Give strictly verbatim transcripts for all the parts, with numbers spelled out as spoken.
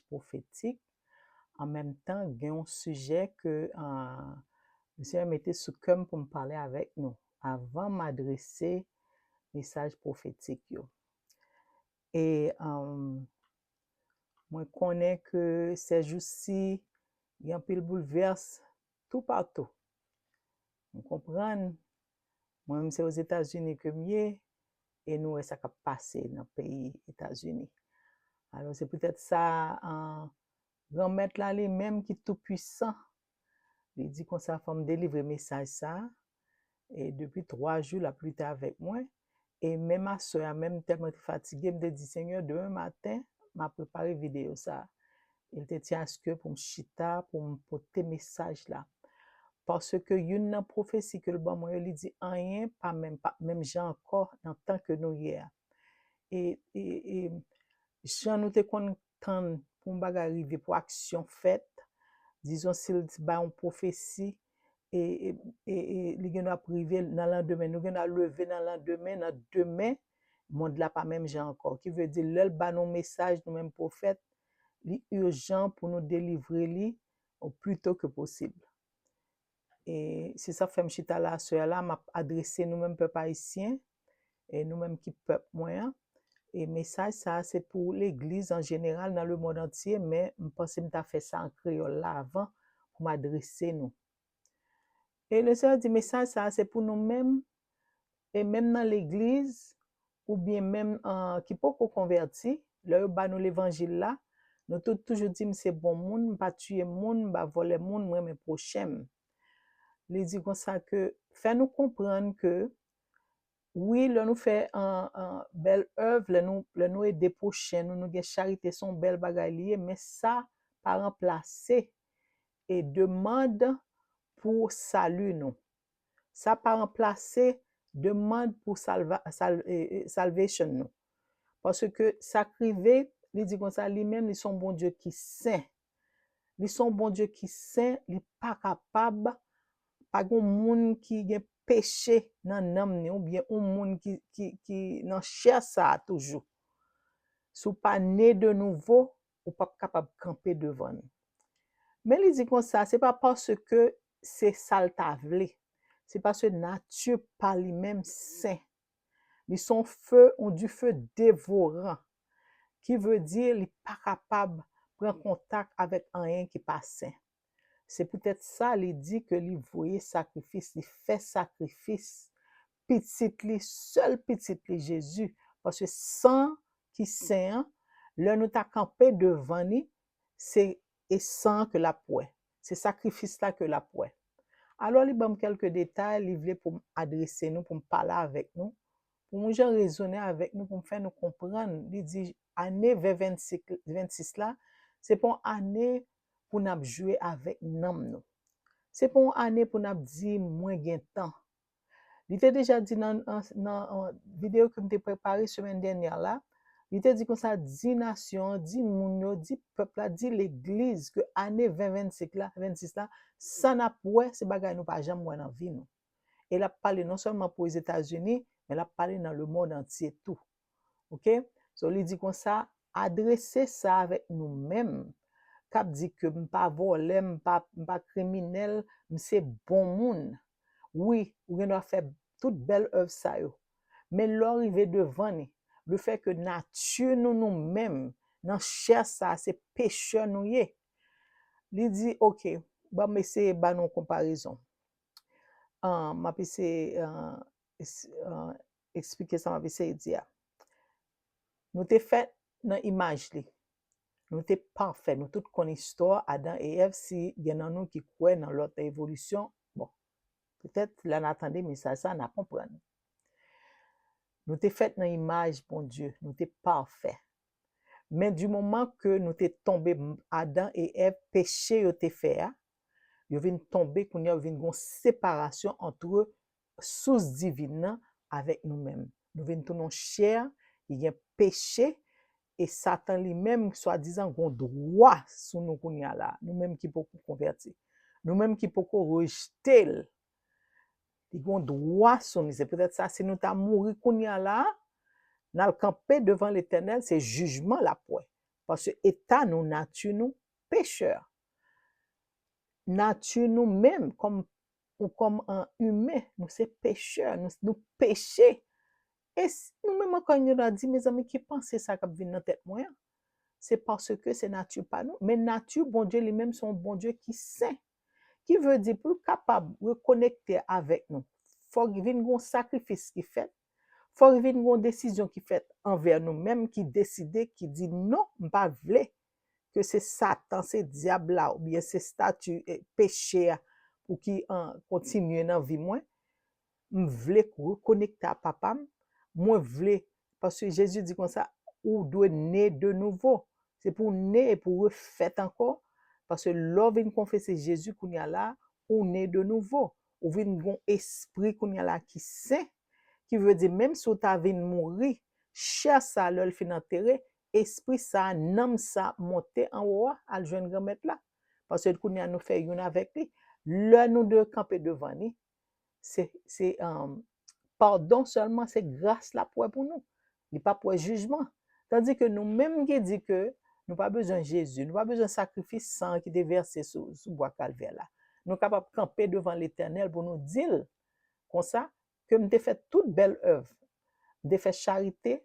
pwofetik. An menm tan, gen yon sijè ke uh, Mesye mete sou kè m pou m pale avèk nou avan m adrese mesaj pwofetik yo. E um, mwen konnen ke sèjousi, gen anpil boulvès toupatou. M konprann, mwen menm se Ozetazini ke m ye, e nou wè sa k ap pase nan peyi Etazini. Alò, se poutèt sa, uh, Granmèt la li menm ki toupwisan, li di konsa, fò m delivre mesaj sa a. E depi twa jou, l ap lite avèk mwen. E menm aswè a, menm tèlman te fatige, m te di, Senyè, demen maten, m ap prepare videyo sa a. E l te tyen aske pou m chita, pou m pote mesaj la. Paske youn nan pwofesi ke l ban mwen yo, li di, anyen pa menm, pa menm jan ankò nan tan ke nou ye a. E, e, e jan nou te konn tann pou yon bagay rive, pou aksyon fèt, dizon, si l bay yon pwofesi, e, e, e, e li gen dwa ap rive nan landemen. Nou gen dwa leve nan landemen, nan demen, mond la pa menm jan ankò. Ki vle di, lè l ba nou mesaj, nou menm pwofèt, li ijan pou nou delivre li o pli to ke posib. E se sa k fè m chita la aswè a la, m ap adrese nou menm pèp ayisyen, e nou menm ki pèp mwen an. E mesaj sa a, se pou legliz an jeneral nan lemonn antye, men m panse m ta fè sa an kreyòl la avan pou m adrese nou. E Lesenyè di, mesaj sa a, se pou nou menm, e menm nan legliz, oubyen menm uh, ki poko konvèti, lè yo ba nou levanjil la, nou tout toujou di, m se bon moun, m pa tiye moun, m pa vòlè moun, m renmen pwochen m. Li di konsa ke, fè nou konprann ke, wi, lè nou fè an, an bèl èv, lè nou, lè nou ede pwochen nou, nou gen charite, se yon bèl bagay li ye, men sa pa ranplase e demann pou sali nou. Sa pa ranplase demann pou salva, sal, e, e, salvation nou. Paske sa k rive, li di konsa, li menm, li se yon Bondye ki sen. Li se yon Bondye ki sen, li pa kapab, pa gen moun ki gen peche nan nanm ni, oubyen yon moun ki, ki, ki nan chè sa a toujou. Si w pa ne de nouvo, ou p ap kapab kanpe devan li. Men li di konsa, se pa paske se sa l ta vle. Se paske nati pa li menm sen. Li se yon fe, yon dife devoran. Ki vle di li pa kapab pran kontak avèk anyen ki pa sen. Se poutèt sa li di ke li voye sakrifis, li fè sakrifis pitit li, sèl pitit li, Jezi. Paske san ki sen an, lè nou ta kanpe devan li, se e san ke l ap wè. Se sakrifis la ke l ap wè. Alò, li ban m kèlke detay, li vle pou m adrese nou, pou m pale avèk nou, pou m jan rezone avèk nou, pou m fè nou konprann. Li di, ane ven vennsis la, se pa yon ane pou n ap jwe avèk nanm nou. Se pa yon ane pou n ap di, mwen gen tan. Li te deja di nan, nan, nan uh, videyo ke m te prepare semèn dènyè la, li te di konsa, di nasyon an, di moun yo, di pèp la, di legliz ke ane ven vennsis la, vennsis la, sa n ap wè, se bagay nou pa janm wè nan vi nou. E l ap pale non sèlman pou Ozetazini, men l ap pale nan lemonn antye tou. Oke? So, li di konsa, adrese sa avèk nou menm, k ap di ke m pa vòlè, m pa, m pa kriminèl, m se bon moun. Wi, ou gen dwa fè tout bèl èv sa yo. Men lè w rive devan li, lefètke nati nou, nou menm, nan chè sa, se pechè nou ye. Li di, oke, ban m eseye ba nou yon konparezon. Uh, m ap eseye uh, eksplike sa m ap eseye di a. Nou te fèt nan imaj li. Nou te pafè. Nou tout konn istwa Adan e Èv, si gen nan nou ki kwè nan lòt evolisyon. Bon, petèt lè n a tande mesaj sa, n a konprann. Nou te fèt nan imaj Bondye. Nou te pafè. Men di moman ke nou te tonbe, Adan e Èv, peche yo te fè a, yo vin tonbe, kounye a yo vin gen yon separasyon ant sous divin nan avèk nou menm. Nou vin tounen yon chè ki gen peche, e Satan li menm, swadizan, gen dwa sou nou kounye a la. Nou menm ki poko konvèti. Nou menm ki poko rejte l. Li gen dwa sou nou. Se poutèt sa, si nou ta mouri kounye a la, n al kanpe devan Letènèl, se jijman l ap wè. Paske eta nou, nati nou, pechè. Nati nou menm, kòm, ou kòm an imen, nou se pechè, nou, nou peche. E s- nou menm ankò, nou ta di, mezanmi, ki panse sa k ap vin nan tèt mwen an? Se paske se nati pa nou. Men nati Bondye li menm se yon Bondye ki sen. Ki vle di, pou l kapab rekonekte avèk nou, fòk vin gon sakrifis ki fèt, fòk vin gon desizyon ki fèt anvè nou menm, ki deside, ki di, non, m pa vle ke se Satan, se dyab la, oubyen se stati, eh, peche a pou ki an, kontinye nan vi mwen. M vle rekonekte a papa m. Mwen vle, paske Jezi di konsa, ou dwe ne de nouvo. Se pou w ne e pou w refèt ankò. Paske lè w vin konfese Jezi kounye a la, ou ne de nouvo. Ou vin gon espri kounye a la ki sen, ki vle di menm si w ta vin mouri, chè sa lè l fin antere, espri sa, nanm sa monte anwo a, al jwenn Granmèt la. Paske kounye a nou fè youn avèk li. Lè nou de kanpe devan li, se, se, um, padon sèlman, se gras l ap wè pou nou. Li p ap wè jijman. Tandike nou menm ki di ke nou pa bezwen Jezi, nou pa bezwen sakrifis san ki te vèse sou, sou bwa Kalvè la. Nou kapab kanpe devan Letènèl pou nou di l konsa, ke m te fè tout bèl èv. M te fè charite,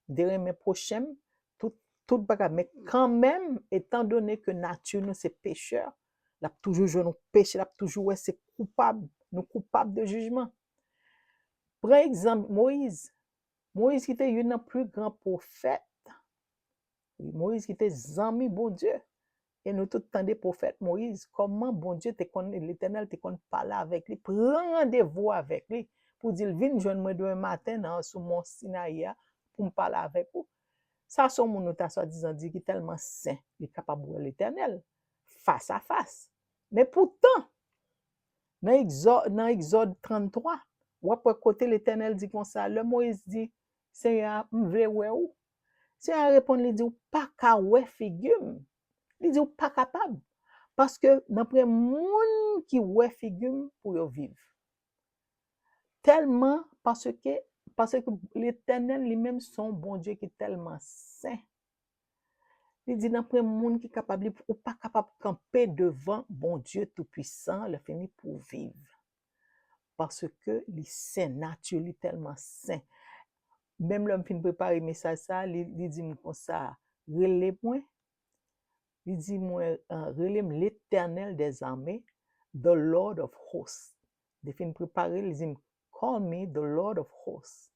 m te renmen pwochen m, tout, tout bagay. Men kanmenm, etandone ke nati nou se pechè, l ap toujou jwenn yon peche, l ap toujou wè se koupab, nou koupab de jijman. Pran egzanp Moyiz. Moyiz ki te youn nan pli gran pwofèt. Wi, Moyiz ki te zanmi Bondye. E nou tout tande pwofèt Moyiz, kòman Bondye te konn, Letènèl te konn pale avèk li, pran randevou avèk li pou di l, vin jwenn mwen demen maten nan, sou mòn Sinayi a, pou m pale avèk ou. Sa se yon moun nou ta swadizan di ki tèlman sen, li kapab wè Letènèl fas a fas. Men poutan, nan Egzò-, nan Egzòd tranntwa, w ap wè kote Letènèl di konsa, lè Moyiz di, Senyè a, m vle wè ou. Senyè a reponn li di, ou pa ka wè figi m. Li di, ou pa kapab. Paske nan pwen moun ki wè figi m pou yo viv. Tèlman, paske, paske Letènèl li menm se yon Bondye ki tèlman sen. Li di, nan pwen moun ki kapab, li, ou pa kapab kanpe devan Bondye Toupwisan, lè fini pou w viv. Paske li sen, nati li tèlman sen. Menm lè m fin prepare mesaj sa, li, li di m konsa, rele mwen. Li di mwen, uh, rele m Letènèl dèzame, the Lord of hosts. Li fin prepare, li di m, call me the Lord of hosts.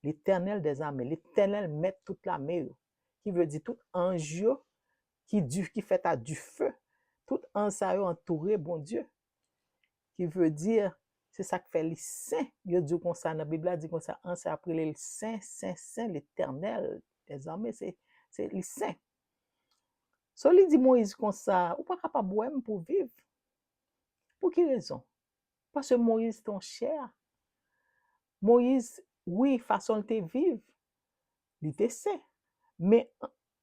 Letènèl dèzame, Letènèl mèt tout lame yo. Ki vle di tout anj yo, ki di, ki fèt a dife. Tout anj sa yo antoure Bondye. Ki vle di, se sa k fè li sen. Yo di w konsa nan Bib la, di konsa, anj sa ap rele l sen, sen, sen, Letènèl dèzame, se, se li sen. So, li di Moyiz konsa, ou pa kapab wè m pou viv. Pou ki rezon? Paske Moyiz te yon chè. Moyiz, wi, fason l te viv, li te sen. Men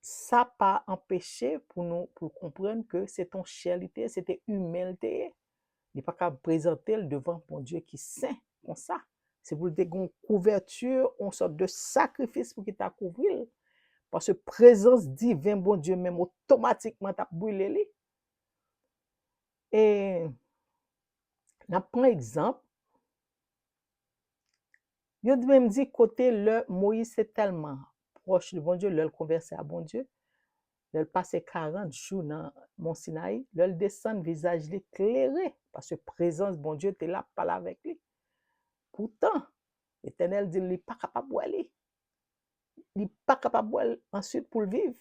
sa pa anpeche pou nou, pou konprann ke se te yon chè li te ye, se te imen l te ye. Li pa ka prezante l devan Bondye ki sen konsa. Se pou l te gen yon kouvèti, yon sòt de sakrifis pou ki ta kouvri l. Paske prezans diven Bondye menm otomatikman t ap brile li. E n ap pran egzanp, yo di menm di kote lè Moyiz te tèlman pwòch de Bondye, lè l konvèse a Bondye, lè l pase karant jou nan Mòn Sinayi, lè l desann, vizaj li klere, paske prezans Bondye te la ap pale avèk li. Poutan, Letènèl di l li pa kapab wè li. Li pa kapab wè l answit pou l viv.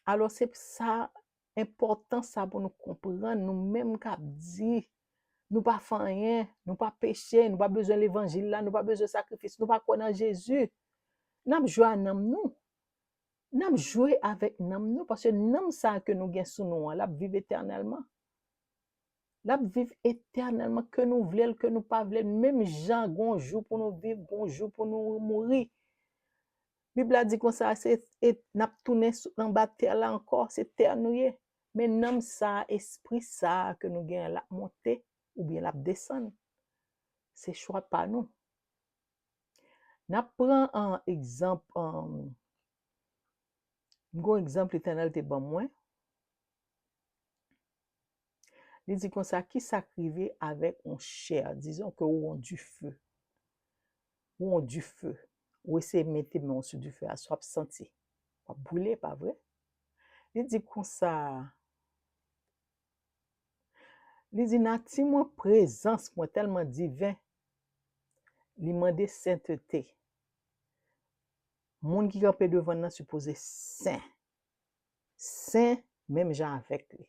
Alò, se sa, enpòtan sa pou nou konprann, nou menm k ap di, nou pa fè anyen, nou pa peche, nou pa bezwen levanjil la, nou pa bezwen sakrifis, nou pa kwè nan Jezi. N ap jwe a nanm nou. N ap jwe avèk nanm nou, paske nanm sa a ke nou gen sou nou an, l ap viv etènèlman. L ap viv etènèlman, ke nou vle l, ke nou pa vle l. Menm jan gon jou pou nou viv, gon jou pou nou mouri. Bib la di konsa, se, e n ap tounen sou, anba tè la ankò, se tè nou ye. Men nanm sa a, espri sa a ke nou gen an, l ap monte oubyen l ap desann. Se chwa pa nou. N ap pran an egzanp, an, M gen yon egzanp Letènèl te ban mwen. Li di konsa, ki sa k rive avèk yon chè, dizon ke ou yon dife, ou yon dife, ou eseye mete men w sou dife a, sa w ap santi, w ap brile, pa vre? Li di konsa, li di nati mwen, prezans mwen tèlman diven, li mande sentete. Moun ki kanpe devan nan sipoze sen. Sen menm jan avèk li.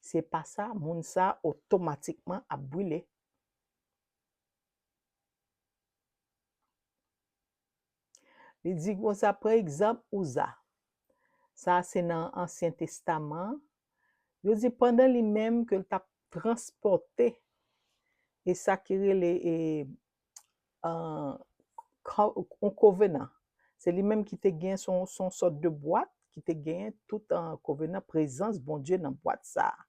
Se pa sa, moun sa otomatikman ap brile. Li di konsa, pran egzanp Ouza. Sa se nan Ansyen Testaman. Yo di pandan li menm ke l t ap transpòte, e sa ki rele, e, an, ka-, yon kovenan. Se li menm ki te gen son, son sòt de bwat ki te gen tout an kovenan, prezans Bondye nan bwat sa a.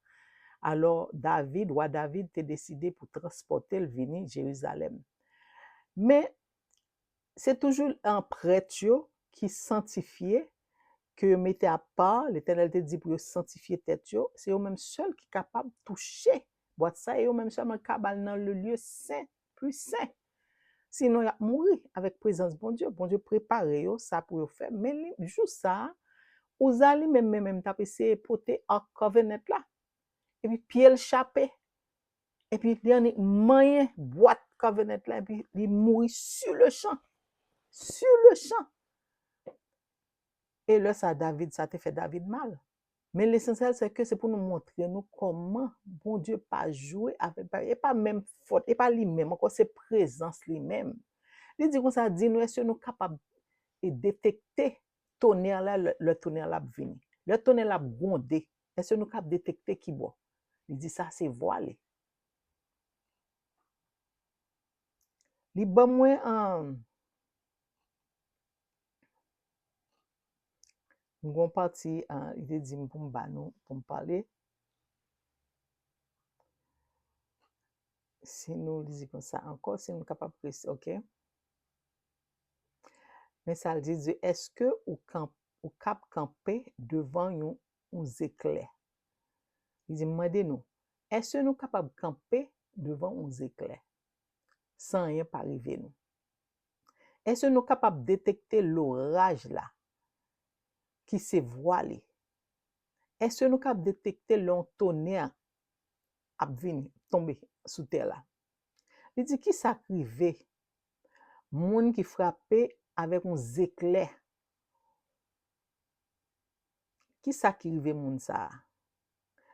Alò, David, wa David te deside pou transpòte l vini Jerizalèm. Men, se toujou an prèt yo ki santifye, ke yo mete apa, Letènèl te di pou yo santifye tèt yo, se yo menm sèl ki kapab touche bwat sa, e yo menm sèlman k kapab al nan le lye sen, pli sen. Sinon, y ap mouri avèk prezans Bondye. Bondye prepare yo sa pou yo fè. Men li, jou sa a, Ouza li menm, menm, menm t ap eseye pote Ark Covenant la. Epi pye l chape. Epi li annik manyen bwat Covenant la, epi li mouri sur le champ. Sur le champ. E lè sa, David, sa te fè David mal. Men lesansyèl, se ke se pou nou montre nou kòman Bondye pa jwe avèk bagay. E pa menm fòt, e pa li menm ankò, se prezans li menm. Li di konsa, di nou, èske nou kapab e detekte tonè la, lè, lè tonè la ap vini? Lè tonè la ap gwonde, èske nou kapab detekte ki bò? Li di sa se vwa li. Li ban mwen, um, m gon pati, uh, li te di m pou m ba nou, pou m pale. Si nou li di konsa ankò, si nou kapab resi, ok. Men sa l di, di, èske ou, kan, ou kab kanpe devan yon, yon zeklè? Li di, m mande nou, èske nou kapab kanpe devan yon zeklè san anyen pa rive nou? Èske nou kapab detekte loraj la, ki se vwa li? Èske nou kapab detekte lè yon tonè ap vini, tonbe sou tè la? Li di, ki sa k rive moun ki frape avèk yon zeklè? Ki sa ki rive moun sa a?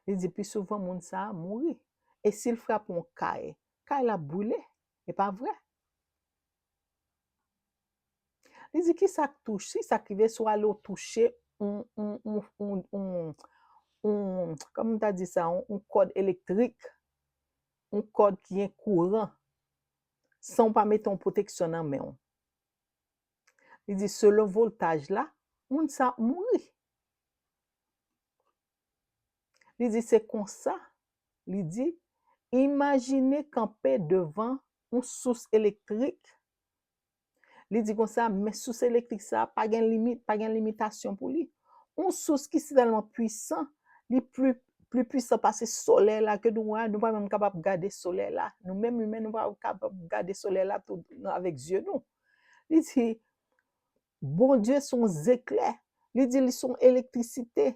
Li di, pi souvan, moun sa a mouri. E si l frape yon kay, kay la brile. E pa vre? Li di, ki sa k touche, ki sa k rive si w ale w touche yon, yon, yon, yon, yon, yon, kòman m ta di sa, yon, yon kòd elektrik, yon kòd ki gen kouran, san w pa mete yon pwoteksyon nan men w? Li di, selon voltaj la, moun sa ap mouri. Li di, se konsa, li di, imajine kanpe devan yon sous elektrik. Li di konsa, men sous elektrik sa a pa gen limit, pa gen limitasyon pou li. Yon sous ki si tèlman pwisan, li pli, pli pwisan pase solèy la ke nou wè a, nou pa menm kapab gade solèy la. Nou menm imen, nou pa kapab gade solèy la tou avèk zye nou. Li di, Bondye se yon zeklè. Li di li se yon elektrisite.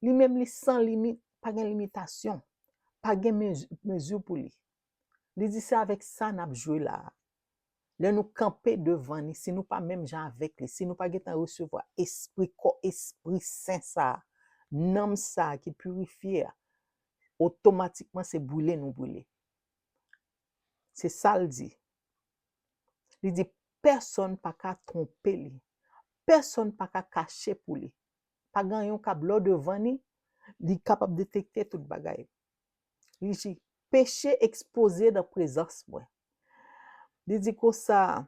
Li menm li san limit, pa gen limitasyon. Pa gen mezi, mezi pou li. Li di se avèk sa n ap jwe la a. Lè nou kanpe devan li, si nou pa menm jan avèk li, si nou pa gentan resevwa espri, kò, espri sen sa a, nanm sa a ki pirifye a, otomatikman se brile nou brile. Se sa l di. Li di, pèsonn pa ka twonpe li. Pèsonn pa ka kache pou li. Pa gen anyen w kab lè w devan li, li kapab detekte tout bagay. Li di, peche ekspoze nan prezans mwen. Li di konsa,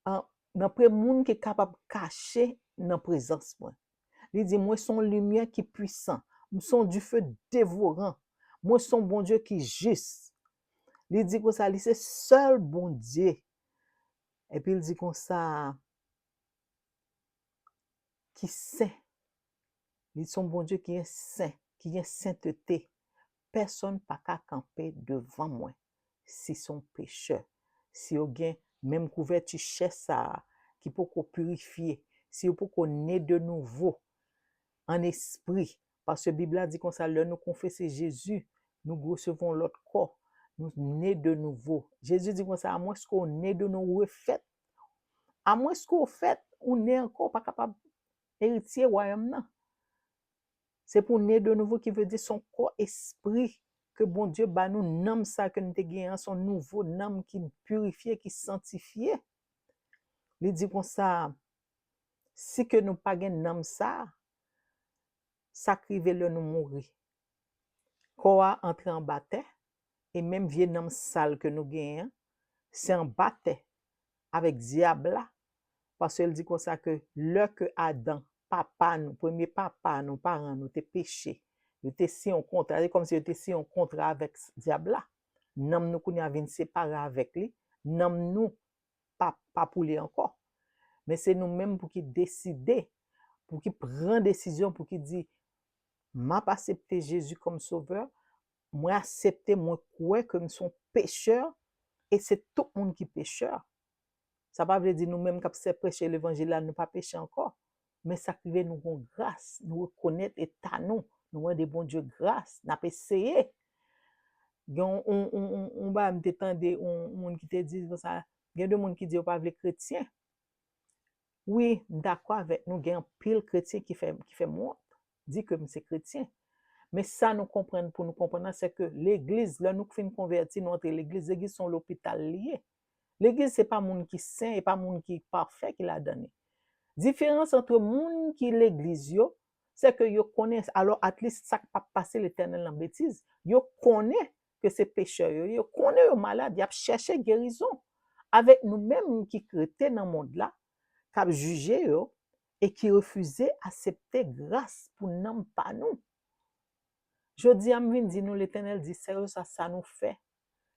an, nan pre moun ki kapab kache nan prezans mwen. Li di, mwen se yon limyè ki pwisan. M se yon dife devoran. Mwen se yon Bondye ki jis. Li di konsa, li se sèl Bondye. Epi l di konsa, ki sen. Li se yon Bondye ki gen sen, ki gen sentete. Pèsonn pa ka kanpe devan mwen si se yon pechè. Si yo gen menm kouvèti chè sa a, ki poko pirifye, si yo poko ne de nouvo an espri, paske Bib la di konsa, lè nou konfese Jezi, nou resevwa yon lòt kò, nou ne de nouvo. Jezi di konsa, amwenske w ne de nouvo, ou refèt, amwenske w fèt, ou ne ankò, ou pa kapab eritye wayòm nan. Se pou ne de nouvo ki vle di se yon kò espri ke Bondye ba nou, nanm sa ke nou te genyen an, se yon nouvo nanm ki pirifye, ki santifye. Li di konsa, si ke nou pa gen nanm sa, sa k rive lè nou mouri. Kò a antre anba tè, e menm vye nanm sal ke nou genyen an, se anba tè avèk dyab la, paske l di konsa ke lè ke Adan, papa nou, premye papa nou, paran nou te peche, yo te siyen yon kontra, se kòmsi yo te siyen yon kontra avèk s- dyab la. Nanm nou kounye a vin separe avèk li, nanm nou pa, pa pou li ankò. Men se nou menm pou ki deside, pou ki pran desizyon, pou ki di, m ap aksepte Jezi kòm sovè, mwen aksepte, mwen kwè ke m se yon pechè, e se tout moun ki pechè. Sa pa vle di nou menm k ap sè preche levanjil la, nou pa peche ankò. Men sa k rive, nou gon gras, nou rekonèt eta nou, nou mande Bondye gras, n ap eseye. Gen yon, yon, yon, yon, yon bagay m te tande yon, yon moun ki te di konsa, gen de moun ki di yo pa vle kretyen. Wi, m dakò avèk nou, gen anpil kretyen ki fè, ki fè m wont, di ke m se kretyen. Men sa nou konprann pou nou konprann nan, se ke legliz, lè nou fin konvèti, nou antre legliz, legliz se yon lopital li ye. Legliz se pa moun ki sen, e pa moun ki pafè ki ladan li. Diferans ant moun ki legliz yo, se ke yo konnen, alò, at least sa k p ap pase Letènèl nan betiz, yo konnen ke se pechè yo ye, yo konnen yo malad, y ap chèche gerizon. Avèk nou menm ki rete nan mond la, k ap jije yo, e ki refize aksepte gras pou nanm pa nou. Jodi a, m vin di nou, Letènèl di, sèlswa sa nou fè,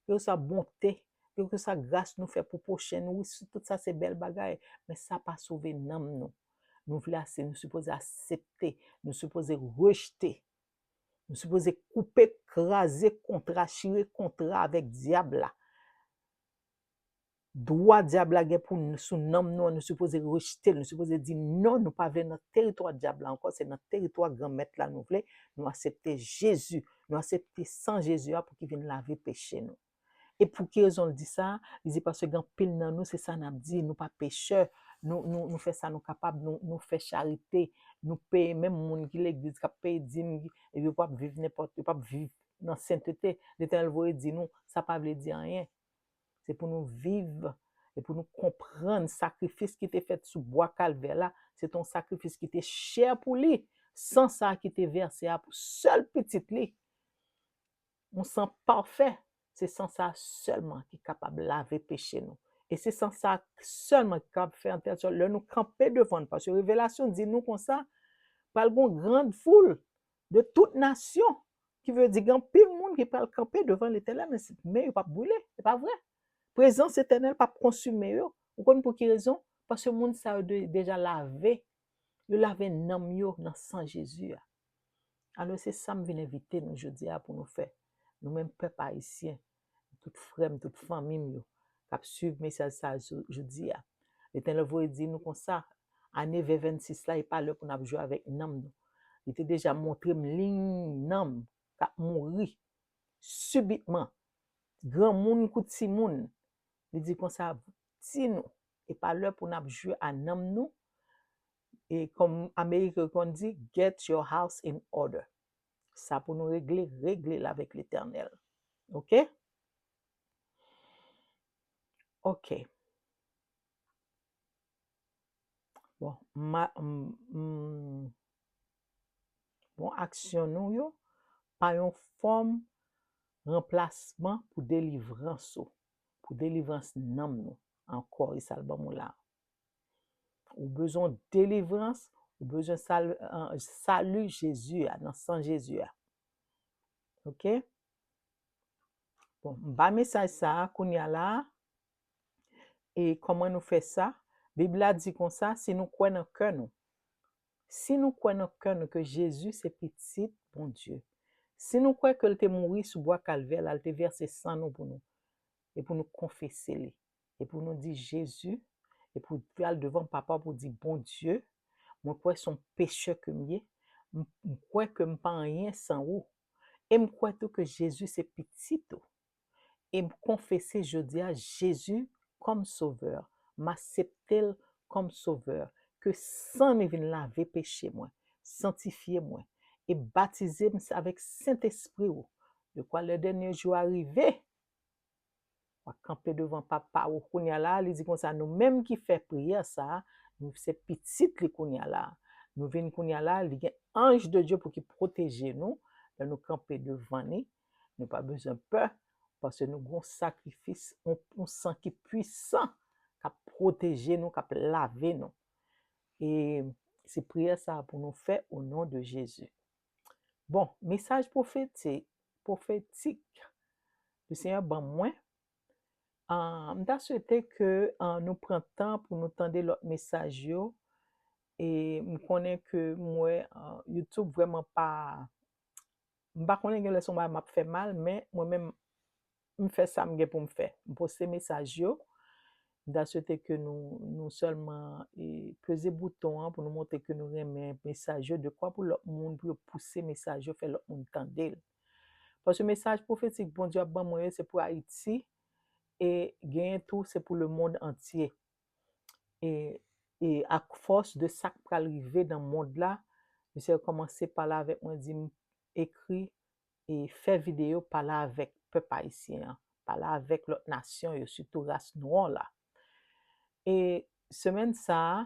kèlkeswa bonte, kèlkeswa gras nou fè pou pwochen nou, wi, si tout sa se bèl bagay, men sa pa sove nanm nou. Nou vle ase, nou sipoze aksepte, nou sipoze rejte, nou sipoze koupe, kraze kontra, chire kontra avèk dyab la. Dwa dyab la gen pou n- sou nanm nou an, nou sipoze rejte l, nou sipoze di non, nou pa vle nan teritwa dyab la ankò, se nan teritwa Granmèt la nou vle, nou aksepte Jezi, nou aksepte san Jezi a pou ki vin lave peche nou. E pou ki rezon l di sa? Li di paske gen anpil nan nou, se sa n ap di, nou pa pechè, nou, nou, nou fè sa nou kapab, nou, nou fè charite, nou peye menm moun ki legliz k ap peye dim, epi yo p ap viv nenpòt, yo p ap viv nan sentete. Letènèl voye di nou, sa pa vle di anyen. Se pou nou viv e pou nou konprann sakrifis ki te fèt sou bwa Kalvè la, se te yon sakrifis ki te chè pou li. San sa a ki te vèse a pou sèl pitit li, yon san pafè, se san sa a sèlman ki kapab lave peche nou. E se san sa a sèlman ki kapab fè an tèl sòt, lè nou kanpe devan l, paske revelasyon di nou konsa, pral gen yon gran foul de tout nasyon, ki vle di gen anpil moun ki pral kanpe devan Letènèl, men, men yo p ap brile, se pa vre. Prezans Letènèl p ap konsime yo. Ou konn pou ki rezon? Paske moun sa yo de- deja lave. Yo lave nanm yo nan san Jezi a. Alò, se sa m vin envite nou jodi a pou nou fè. Nou menm pèp ayisyen, tout frè m, tout fanmi m yo, k ap swiv mesaj sa a jo- jodi a. Letènèl voye di nou konsa, a nevè vennsis la, e pa lè pou n ap jwe avèk nanm nou. Li te deja montre m liy nanm k ap mouri sibitman. Granmoun kou timoun. Li di konsa, di nou, e pa lè pou n ap jwe a nanm nou. E kòm Ameriken yo konn di, get your house in order. Sa pou nou regle, regle l avèk Letènèl. Oke? Oke. Bon, ma, m, m, bon, aksyon nou yo pa yon fòm ranplasman pou delivrans ou, pou delivrans nanm nou ankò, e sa l ban m la. Ou bezwen delivrans, ou bezwen sal, an, sali Jezi a, nan san Jezi a. Oke? Bon, m ba mesaj sa a kounye a la a. E kòman nou fè sa? Bib la di konsa, si nou kwè nan kè nou, Si nou kwè nan kè nou ke Jezi se pitit Bondye, si nou kwè ke l te mouri sou bwa Kalvè la, l te vèse san nou pou nou, e pou nou konfese li, e pou nou di, Jezi, e pou pral devan Papa pou di, Bondye, mwen kwè se yon pechè ke m ye, m m kwè ke m pa anyen san ou, e m kwè tou ke Jezi se pitit ou. E m konfese jodi a Jezi kòm Sovè. M aksepte l kòm Sovè. Ke san li vin lave peche mwen, santifye mwen, e batize m avèk Sentespri ou. Dekwa lè dènye jou a rive, w a kanpe devan Papa ou kounye a la, li di konsa, nou menm ki fè priyè sa a, nou se pitit li kounye a la. Nou vin kounye a la, li gen anj de Dye pou ki pwoteje nou, lè nou kanpe devan li, nou pa bezwen pè, paske nou gen yon sakrifis, yon, yon san ki pwisan, k ap pwoteje nou, k ap lave nou. E se priyè sa a pou nou fè o non de Jezi. Bon, mesaj pwofeti-, pwofetik le Senyè ban mwen. Ah, m ta swete ke, ah, nou pran tan pou nou tande lòt mesaj yo. E m konnen ke m wè, ah, YouTube vrèman pa, m pa konnen gen lè se yon bagay m ap fè mal, men mwen menm, m fè sa m gen pou m fè. M poste mesaj yo. M ta swete ke nou, nou sèlman, e, peze bouton an pou nou montre ke nou renmen mesaj yo, dekwa pou lòt moun, pou yo pouse mesaj yo, fè lòt moun tande l. Paske mesaj pwofetik Bondye ap ban mwen yo, se pou Ayiti, e genyen tou, se pou lemonn antye. E, e ak fòs de sa k pral rive nan mond la, misye kòmanse pale avèk mwen, di m ekri e fè videyo, pale avèk pèp ayisyen an, pale avèk lòt nasyon yo, sitou ras nwa la. E semèn sa a,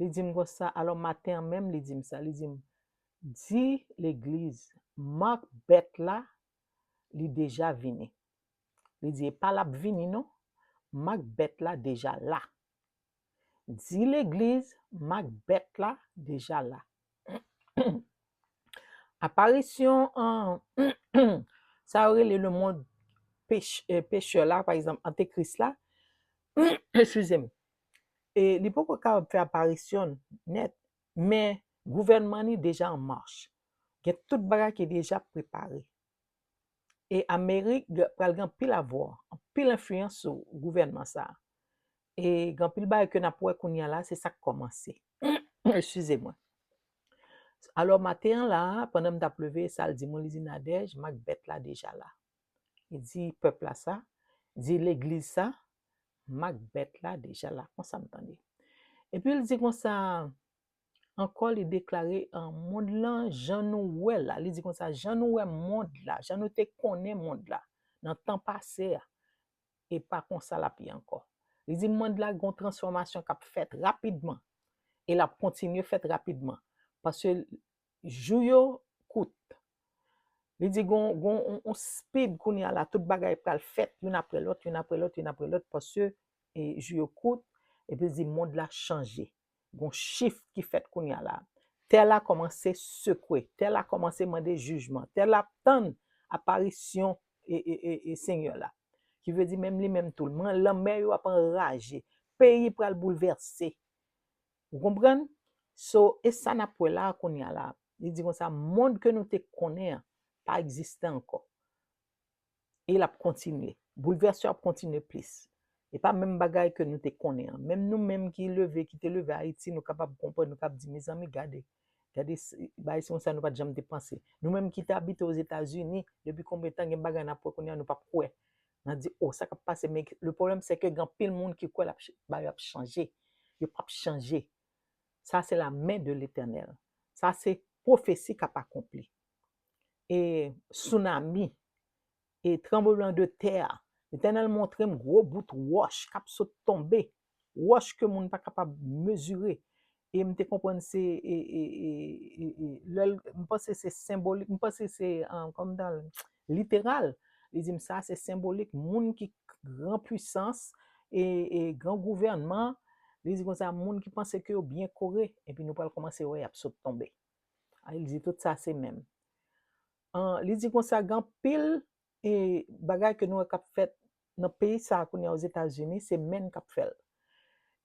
li di m konsa, alò maten an menm, li di m sa, li di m, di legliz, mak bèt la, li deja vini. Li di, e pa l ap vini non, mak bèt la deja la. Di legliz, mak bèt la deja la. Aparisyon an, sa yo rele lemonn pech-, eh, pechè la, pa egzanp, antikris la, eskize m, e li poko kapab fè aparisyon nèt, men gouvènman li deja an mach. Gen tout bagay ki deja prepare. E Amerik g-, pral gen anpil avwa, anpil enfliyans sou gouvènman sa a. E gen anpil bagay ke n ap wè kounye a la, se sa k kòmanse. Eskize mwen. Alò, maten an la, pandan m t ap leve, sa l di mwen, li di, Nadège, mak bèt la deja la. Li di pèp la sa, di legliz sa, mak bèt la deja la. Konsa m tande. Epi l di konsa, ankò, li deklare, an, mond lan, jan nou wè l la, li di konsa, jan nou wè mond la, jan nou te konnen mond la, nan tan pase a, e pa konsa l ap ye ankò. Li di mond la gon transfòmasyon k ap fèt rapidman, e l ap kontinye fèt rapidman, paske jou yo kout. Li di gon, gon on, on speed kounye a la, tout bagay pral fèt, youn apre lòt, youn apre lòt, youn apre lòt, paske, e, jou yo kout, epi li di mond la chanje. Gon shift ki fèt kounye a la. Tè la kòmanse sekwe, tè la kòmanse mande jijman, tè la ap tann aparisyon e, e, e, e Senyè la. Ki vle di menm li menm tou, lanmè yo ap anraje, peyi pral boulvèse. Ou konprann? So, e sa n ap wè la kounye a la. Li di konsa, mond ke nou te konnen an pa egziste ankò. E l ap kontinye. Boulvèsyon ap kontinye plis. E pa menm bagay ke nou te konnen an. Menm nou menm ki leve, ki te leve Ayiti, nou kapab konprann, nou kab di, mezanmi, gade. Gade, bagay se yon sa nou pa t janm te panse. Nou menm ki te abite Ozetazini, depi konbyen tan gen bagay n ap wè kounye a, nou p ap kwè. N a di, o, sa k ap pase, men le pwoblèm se ke gen anpil moun ki kwè l ap ch-, bagay ap chanje. Yo p ap chanje. Sa se la men de Letènèl. Sa se pwofesi k ap akonpli. E tsunami, e tranbleman de tè a. Letènèl montre m gwo bout wòch k ap sot tonbe. Wòch ke moun pa kapab mezire. E m te konprann se, e, e, e, e, e, lè l, m panse se senbolik, m panse se, ah, kòm dan literal. Li di m sa se senbolik, moun ki gran pwisans, e, e gran gouvènman, li di konsa, moun ki panse ke yo byen kore, epi nou pral kòmanse wè y ap sot tonbe. A, li di tout sa se menm. Ah, li di konsa, gen anpil, e, bagay ke nou wè k ap fèt nan peyi sa a kounye a Ozetazini, se men k ap fè l.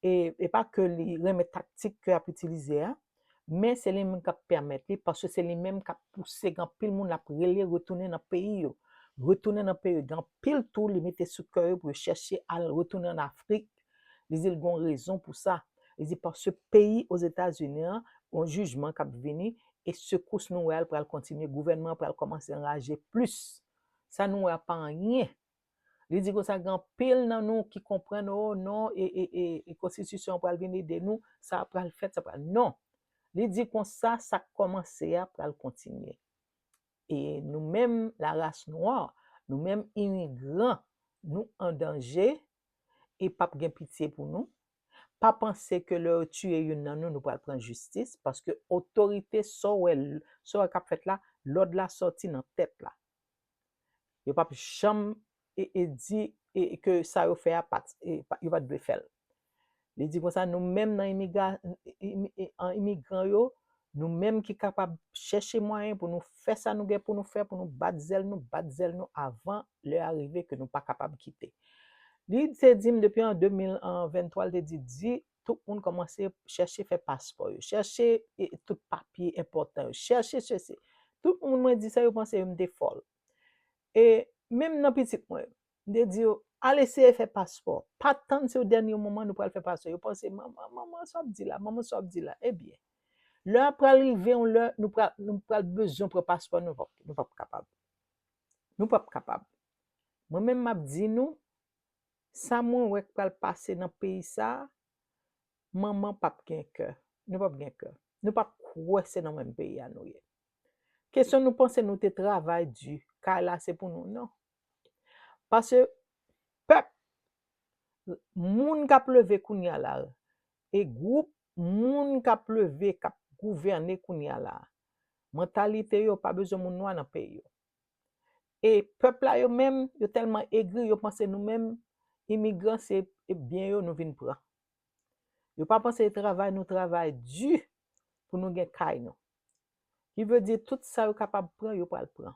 e, e pa ke li renmen taktik ke y ap itilize a, men se li menm k ap pèmèt li, paske se li menm k ap pouse gen anpil moun l ap rele retounen nan peyi yo. Retounen nan peyi yo. Gen anpil tou li mete sou kè yo pou yo chèche al retounen ann Afrik. Li di l gen rezon pou sa. Li di paske peyi Ozetazini an, yon jijman k ap vini, e sekous nou wè a l pral kontinye, gouvènman an pral kòmanse anraje plis. Sa nou wè a pa anyen. Li di konsa gen anpil nan nou ki konprann, o non, e, e, e, e konstitisyon an pral vin ede nou, sa pral fèt, sa pral. Non. Li di konsa, sa k kòmanse a pral kontinye. E nou menm, laras nwa, nou menm imigran, nou an danje, e p ap gen pitye pou nou. Pa panse ke lè yo tiye youn nan nou, nou pral pran jistis, paske otorite, sa w wè, sa w wè k ap fèt la, lòd la sòti nan tèt la. Yo p ap janm e, e di e, ke sa yo fè a pa t, e, pa- yo pa t dwe fè l. Li di konsa, nou menm nan imigra, imi- e, an imigran yo, nou menm ki kapab chèche mwayen pou nou fè sa nou gen pou nou fè, pou nou bat zèl nou, bat zèl nou avan lè a rive ke nou pa kapab kite. Li te di m depi an de mil venntwa, li te di, di tout moun kòmanse chèche fè paspò yo, chèche e, tout papye enpòtan yo, chèche sesi. Tout moun mwen di sa, yo panse m te fòl. E menm nan pitit mwen, m te di yo, al eseye fè paspò. Pa tann se o dènye moman nou pral fè paspò. Yo panse, manman, manman, sa w ap di la, manman, sa w ap di la. Ebyen, lè a pral rive yon lè, nou pral, nou pral bezwen pran paspò, nou p ap, nou p ap kapab. Nou p ap kapab. Mwen menm, m ap di nou, sa mwen wè k pral pase nan peyi sa a, manman p ap gen kè. Nou p ap gen kè. Nou p ap kwè se nan menm peyi a nou ye. Kesyon nou panse nou te travay di, kay la se pou nou, non. Paske pèp, moun k ap leve kounye a la, e gwoup moun k ap leve, k ap gouvène kounye a la, mantalite yo pa bezwen moun nwa nan peyi yo. E pèp la yo menm, yo tèlman egri, yo panse nou menm, imigran, se byen yo nou vin pran. Yo pa panse e travay nou travay di pou nou gen kay nou. Ki vle di tout sa yo kapab pran, yo pral pran.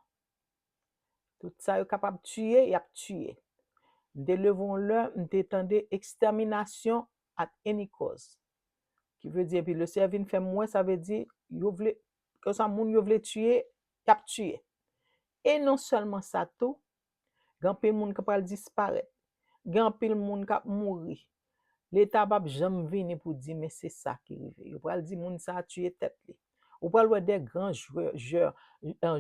Tout sa yo kapab tiye, y ap tiye. M te leve yon lè, m te tande extermination at any cost. Ki vle di, epi le Seyè vin fè m wè, sa vle di, yo vle, konsa moun yo vle tiye, y ap tiye. E non sèlman sa tou, gen anpil moun k pral disparèt. Gen anpil moun k ap mouri. Leta p ap janm vini pou di, men se sa ki rive. Yo pral di moun sa a tiye tèt li. Ou pral wè de gran jwè, jwè,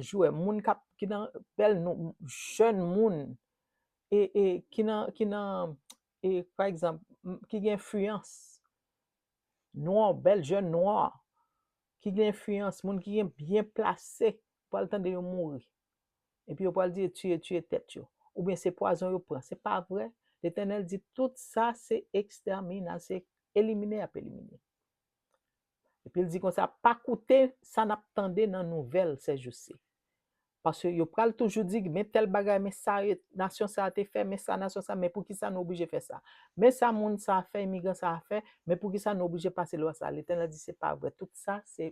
jwè, moun k ap, ki nan bèl nou, jèn moun, e, e, ki nan, ki nan, e, pa egzanp, m- ki gen enfliyans, nwa, bèl jèn nwa, ki gen enfliyans, moun ki gen byen plase, ou pral tande yo mouri. Epi yo pral di, tiye, tiye tèt yo. Oubyen se pwazon yo pran. Se pa vre. Letènèl di, tout sa se ekstèminal, se elimine y ap elimine. Epi l di konsa, pa koute sa n ap tande nan nouvèl sèjousi. Paske yo pral toujou di, men tèl bagay, men sa yo- nasyon sa a te fè, men sa nasyon sa, men poukisa nou oblije fè sa? Men sa moun sa a fè, imigran sa a fè, men poukisa nou oblije pase lwa sa a? Letènèl di, se pa vre. Tout sa, se,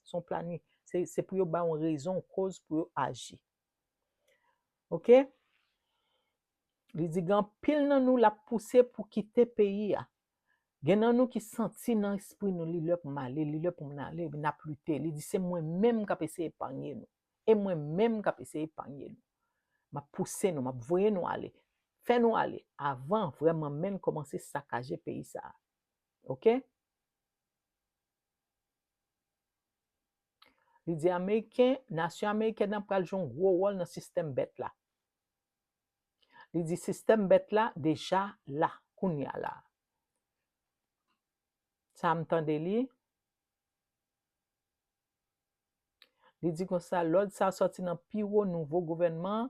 se yon plani. Se, se pou yo ba yon rezon, yon koz pou yo aji. Oke? Li di, gen anpil nan nou l ap pouse pou kite peyi a. Gen nan nou ki santi nan espri nou, li lè pou m ale, li lè pou m ale, n ap lite. Li di, se mwen menm k ap eseye epanye nou. E mwen menm k ap eseye epanye nou. M ap pouse nou, m ap voye nou ale. Fè nou ale, avan vrèman menm kòmanse sakaje peyi sa a. Oke? Li di, Ameriken, nasyon amerikèn nan pral jwe yon gwo wòl nan sistèm bèt la. Li di, sistèm bèt la deja la, kounye a la. Sa m tande li. Li di konsa, lòd sa a sòti nan pi wo nivo gouvènman an,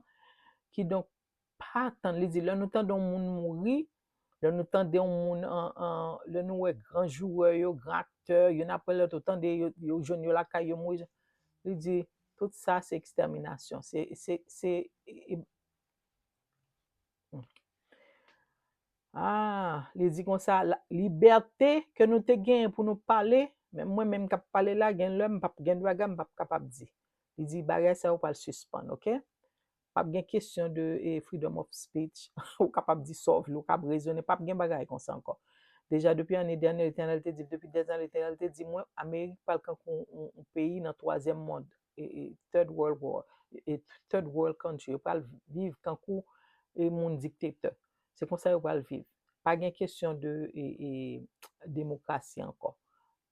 kidonk, pa tann, li di, lè nou tande yon moun mouri, lè nou tande yon moun, an, an, lè nou wè gran jwè yo, gran aktè, youn apre lòt, ou tande yo, yo jwenn yo lakay yo mouri. Li di, tout sa se ekstèminasyon. Se, se, se, e, e, ah, li di konsa, la- libète ke nou te genyen pou nou pale, men mwen menm k ap pale la, gen lè m p ap gen bagay m p ap kapab di. Li di, bagay sa yo pral sispann, oke? P ap gen kesyon de, e, freedom of speech. Ou kapab di sa w vle, ou kapab rezone, p ap gen bagay konsa ankò. Deja depi ane dènyè, Letènèl te di, depi dèzan, Letènèl te di mwen, Amerik pral kankou yon, yon peyi nan twazyèm mond, e, e, third world war, e, third world country. Yo pral viv kankou e, moun diktatè. Se konsa yo pral viv. Pa gen kesyon de e, e, demokrasi ankò.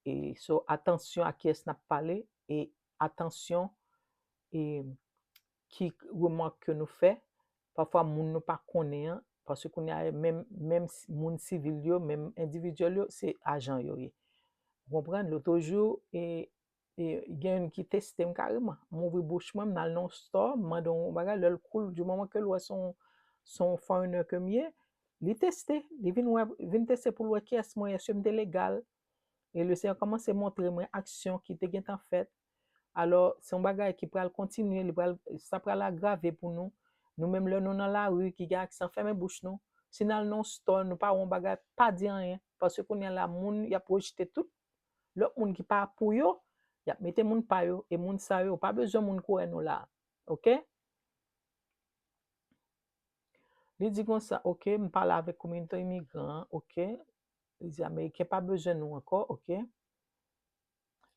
E, so, atansyon a kiyès n ap pale e atansyon e, ki remak ke nou fè. Pafwa, moun nou pa konnen an, paske kounye a, menm, menm moun sivil yo, menm endividyèl yo, se ajan yo ye. Ou konprann? Lòt jou, e, e, gen youn ki teste m kareman. M ouvri bouch mwen, m al nan yon store, m mande yon bagay, lè l koule, di moman ke l wè se yon, se yon foreigner ke m ye, li teste, li vin wè, vin teste pou l wè kiyès mwen ye, èske m te legal. E Lesenyè kòmanse montre mwen aksyon ki te gentan fèt. Alò, se yon bagay ki pral kontinye, li pral, sa pral agrave pou nou. Nou menm lè nou nan lari, ki gen aksan, fèmen bouch nou. Si n al nan yon store, nou pa wè yon bagay, pa di anyen. Paske kounye a la, moun, y ap rejte tout lòt moun ki pa pou yo, y ap mete moun pa yo, e moun sa yo, pa bezwen moun koure nou la. Oke? Li di konsa, oke, m pale avèk kominote imigran an, oke. Li di, Ameriken pa bezwen nou ankò, oke.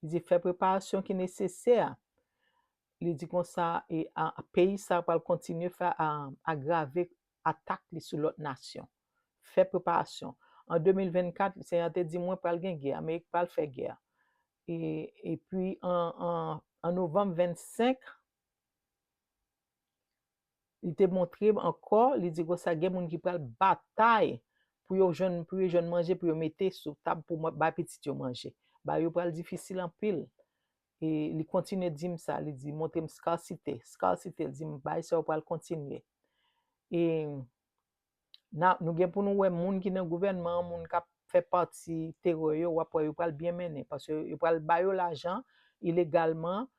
Li di, fè preparasyon ki nesesè. Li di konsa, e, a, a, peyi sa pral kontinye fè, a, agrave atak li sou lòt nasyon. Fè preparasyon. An de mil vennkat, Senyè a te di mwen pral gen gè, Amerik pral fè gè. E, epi an, an, an novanm vennsenk, li te montre m ankò, li di konsa gen moun ki pral batay pou yo jwenn, pou yo jwenn manje, pou yo mete sou tab pou mwen, bay pitit yo manje. Bagay yo pral difisil anpil. E li kontinye di m sa, li di, montre m skarsite, skarsite, li di m, bagay sa yo pral kontinye. E na, nou gen pou nou wè moun ki nan gouvènman an, moun k ap fè pati terè yo, w ap wè yo pral byen mennen, paske yo pral ba yo lajan ilegalman,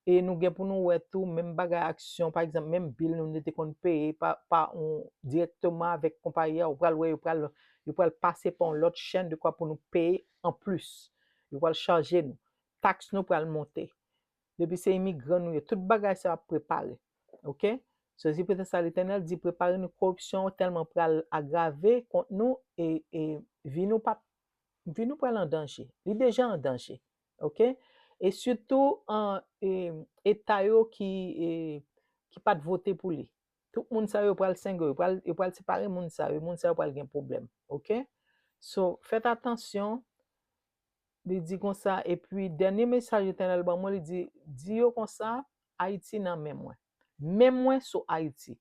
e nou gen pou nou wè tou, menm bagay aksyon, pa egzanp, menm bil nou, nou te konn peye pa, pa yon, dirèkteman avèk konpayi a, ou pral wè, yo pral, yo pral pase pa yon lòt chèn de kwa pou nou peye anplis. Yo pral chaje nou. Taks nou pral monte. Depi se imigran nou ye, tout bagay sa ap prepare. Oke? So, se poutèt sa, Letènèl di, prepare nou, koripsyon tèlman pral agrave kont nou, e, e vi nou p ap, vi nou pral an danje. Li deja an danje. Oke? E sitou, an, e, eta yo ki, e, ki pa t vote pou li. Tout moun sa yo pral senge, yo pral, yo pral separe moun sa yo, moun sa yo pral gen pwoblèm. Oke? So, fèt atansyon, li di konsa, epi dènye mesaj Letènèl ban mwen, li di, di yo konsa, Ayiti nan men mwen. Men mwen sou Ayiti.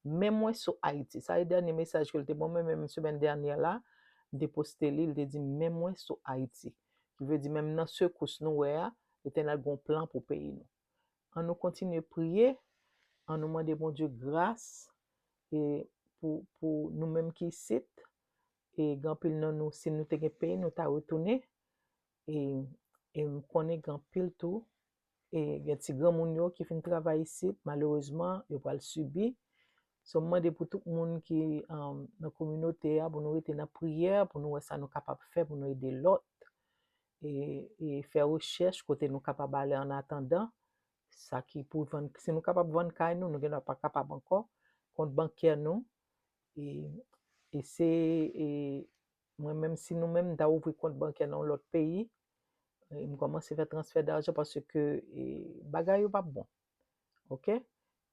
Men mwen sou Ayiti. Sa e dènye mesaj ke l te ban mwen, menm semèn dènyè la, m te poste li, li te di, men mwen sou Ayiti. Ki vle di, menm nan sekous nou wè a, Letènèl gon plan pou peyi nou. An nou kontinye priye, an nou mande Bondye gras, e pou, pou nou menm ki isit, e gen anpil nan nou, si nou te gen peyi, nou ta retounen, e, e m konnen gen anpil tou, e gen ti granmoun yo ki fin travay isit, malerezman, yo pral sibi. So, m mande pou tout moun ki, um, nan kominote a, pou nou rete nan priyè, pou nou wè sa nou kapab fè pou nou ede lòt. E, e fè rechèch kote nou kapab ale an atandan. Sa ki pou vann, si nou kapab vann kay nou, nou gen dwa pa kapab ankò. Kont bankè nou, e, e se, e, mwen menm, si nou menm, m ta ouvri kont bankè nan yon lòt peyi, e, m kòmanse fè transfè dajan paske, e, bagay yo p ap bon. Oke?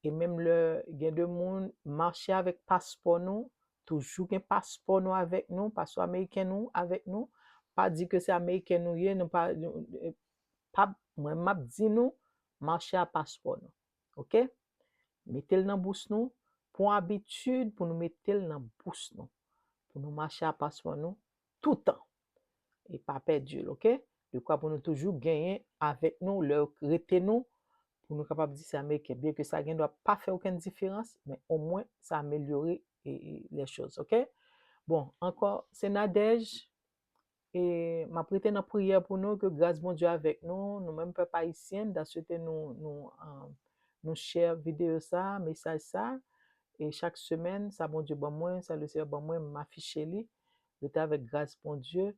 E menm lè gen de moun mache avèk paspò nou, toujou gen paspò nou avèk nou, paspò ameriken nou avèk nou, pa di ke se ameriken nou ye, nou pa, nou, e, pa, mwen m ap di nou, mache a paspò nou. Oke? Mete l nan bous nou, pran abitid pou nou mete l nan bous nou. Pou nou mache a paspò nou toutan. E pa pèdi l, oke? Dekwa pou nou toujou genyen avèk nou lè yo rete nou, pou nou kapab di se ameriken. Byen ke sa gen dwa pa fè okenn diferans, men omwen sa amelyore, e, e, les choses, oke? Bon, ankò, se Nadège, e m ap rete nan priyè pou nou, ke gras Bondye avèk nou, nou menm pèp ayisyen, m ta swete nou, nou, um, nou share videyo sa, mesaj sa, e chak semèn, sa Bondye ban mwen, sa Lesenyè ban mwen, m afiche li, rete avèk gras Bondye,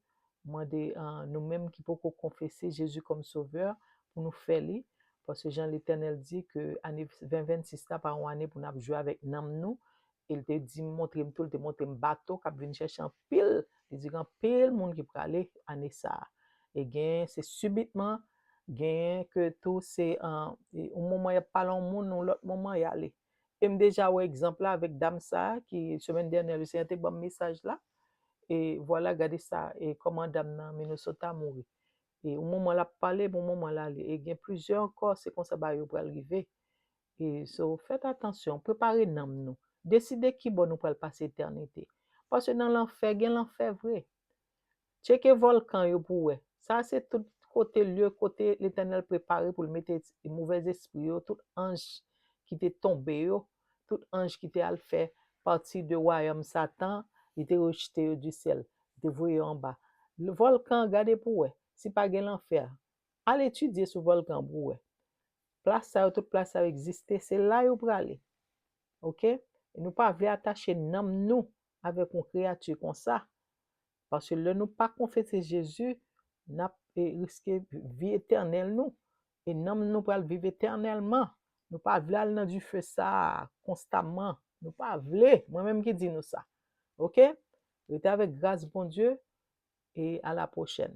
mande, uh, nou menm ki poko konfese Jezi kòm Sovè, pou nou fè li, paske jan Letènèl di ke ane ven vennsis la pa yon ane pou n ap jwe avèk nanm nou, e l te di m, montre m tou, l te montre m bato k ap vin chèche anpil Li di gen anpil moun ki prale ane sa a. E gen, se sibitman, gen ke tou se an, e, yon moman y ap pale yon moun, yon lòt moman y ale. E m deja wè egzanp la avèk dam sa a ki semèn dènyè le Senyè te ban m mesaj la. E vwala, gade sa, e kòman dam nan Minnesota mouri. E yon moman l ap pale, yon moman l ale. E gen plizyè ankò, se konsa bagay yo pral rive. E so, fèt atansyon, prepare nanm nou. Deside kibò nou pral pase etènite. Paske nan lanfè, gen lanfè vre. Tcheke vòlkan yo pou wè. Sa se tout kote, lye kote Letènèl prepare pou l mete movèz espri yo, tout anj ki te tonbe yo, tout anj ki te al fè pati de wayòm Satan, li te rejte yo di syèl, li te voye yo anba. Vòlkan, gade pou wè si pa gen lanfè. Al etidye sou vòlkan pou wè. Plas sa yo, tout plas sa yo egziste, se la yo prale. Oke? E nou pa vle atache nanm nou avèk yon kreyati konsa. Paske lè nou pa konfese Jezi, n ap, e, riske vi etènèl nou. E nanm nou pral viv etènèlman. Nou pa vle al nan dife sa a konstamman. Nou pa vle. Mwen menm ki di nou sa. Oke? Rete avèk gras Bondye e a la pwochèn.